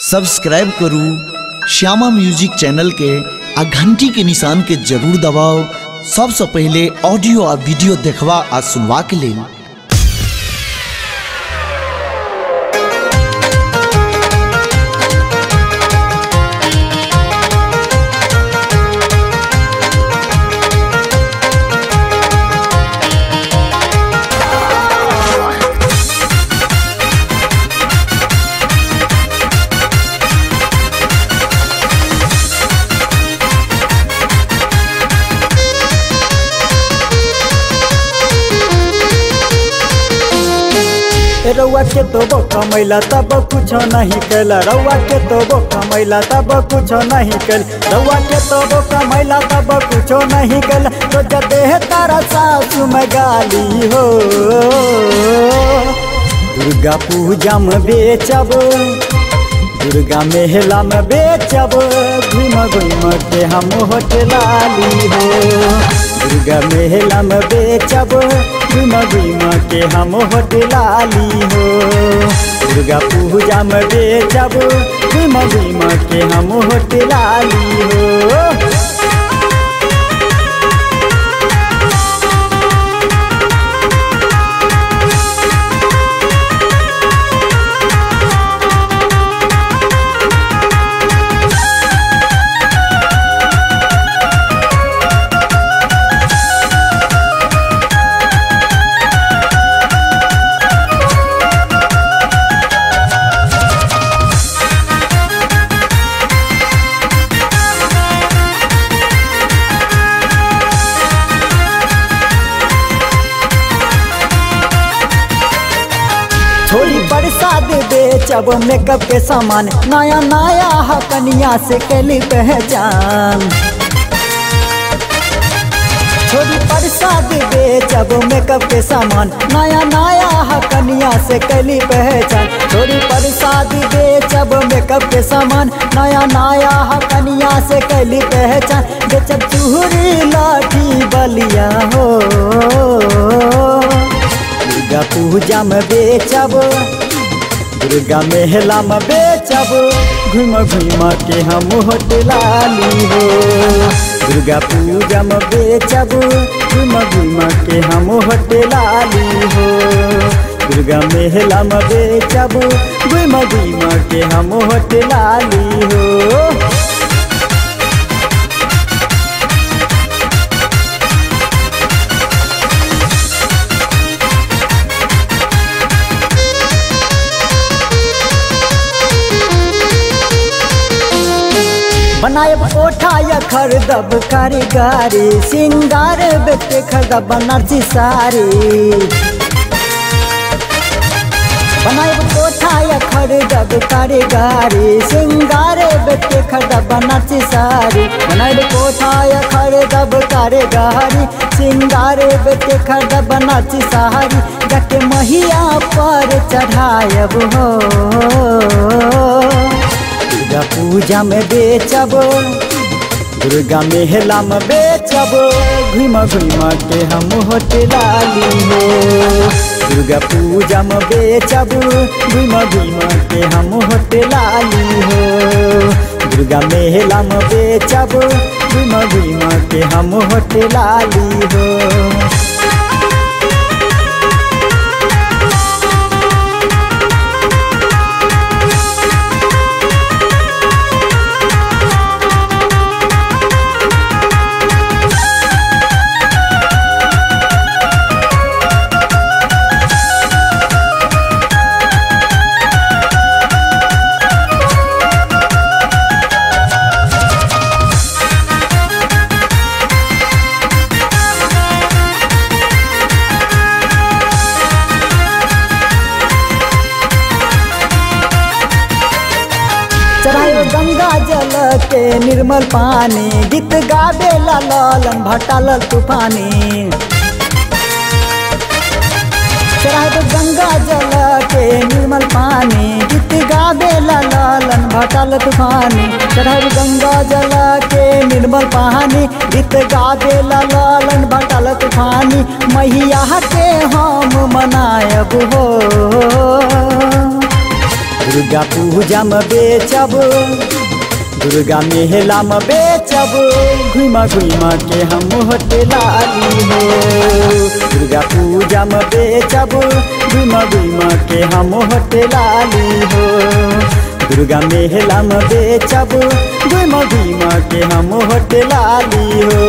Subscribe करू Shyama music channel के आ घंटी के निशान के जरूर दबाओ सबसे पहले ऑडियो आ वीडियो देखवा आ सुनवा के लेल। रउआ के तो बो कमैला तब कुछ नहीं कैला, रउआ के तो बो कमैला तब कुछ नहीं कैल, रउआ के तो बो कमैला तब कुछ नहीं कैला। तो जदे तारा सासु में गाली हो, दुर्गा पूजा में बेचब, दुर्गा मेला में बेचब, घूम घूम के हम होटलाली हो। दुर्गा मेला में बेचब, घूम घूम के हम होटलाली हो। दुर्गा पूजा में बेचब, घूम घूम के हम होटलाली हो। छोड़ी प्रसाद बेचब मेकअप के सामान, नया नया हकनिया से कैली पहचान। छोड़ी प्रसाद बेचब मेकअप के सामान, नया नया हकनिया से कैली पहचान। छोड़ी प्रसाद बेचब मेकअप के सामान, नया नया हकनिया से कैली पहचान। बेचब चूड़ी लाठी बलिया हो, दुर्गा पूजा में बेचब, दुर्गा मेला में बेचब, घूम घूम के हम होटलाली हो। दुर्गा पूजा में बेचब, घूम घूम के हम होटलाली हो। दुर्गा मेला में बेचब, घूम घूम के हम होटलाली हो। बनायब कोठा या खरीदब कारीगारी, सिंगार बेटे खरीदब बनारसी साड़ी। बनायब कोठा या खरीदब कारीगारी, सिंगार बेटे खरीदब बनारसी साड़ी। बनायब कोठा या खरीदब कारीगारी, सिंगार बेटे खरीदब बनारसी साड़ी। जाके महिया पर चढ़ायब हो, दुर्गा पूजा में बेचब, दुर्गा मेला में बेचब, घूम घूम के हम होटलाली हो। दुर्गा पूजा में बेचब, घूम घूम के हम होटलाली हो। दुर्गा मेला में बेचब, घूम घूम के हम होटलाली हो। चढ़ायो गंगा जल के निर्मल पानी, गीत गावे लालन भटाल तूफानी। चढ़ायो गंगा जल के निर्मल पानी, गीत गावे लालन भटाल तूफानी। चढ़ायो गंगा जल के निर्मल पानी, गीत गावे लालन भटाल तूफानी। मैया के हम मनायब हो, दुर्गा पूजा में बेचब, दुर्गा मेला में बेचब, घुमा घुमा के हम होटलाली हो। दुर्गा पूजा में बेचब, घुमा घुमा के हम होटलाली हो। दुर्गा मेला में बेचब, घुमा घुमा के हम होटलाली हो।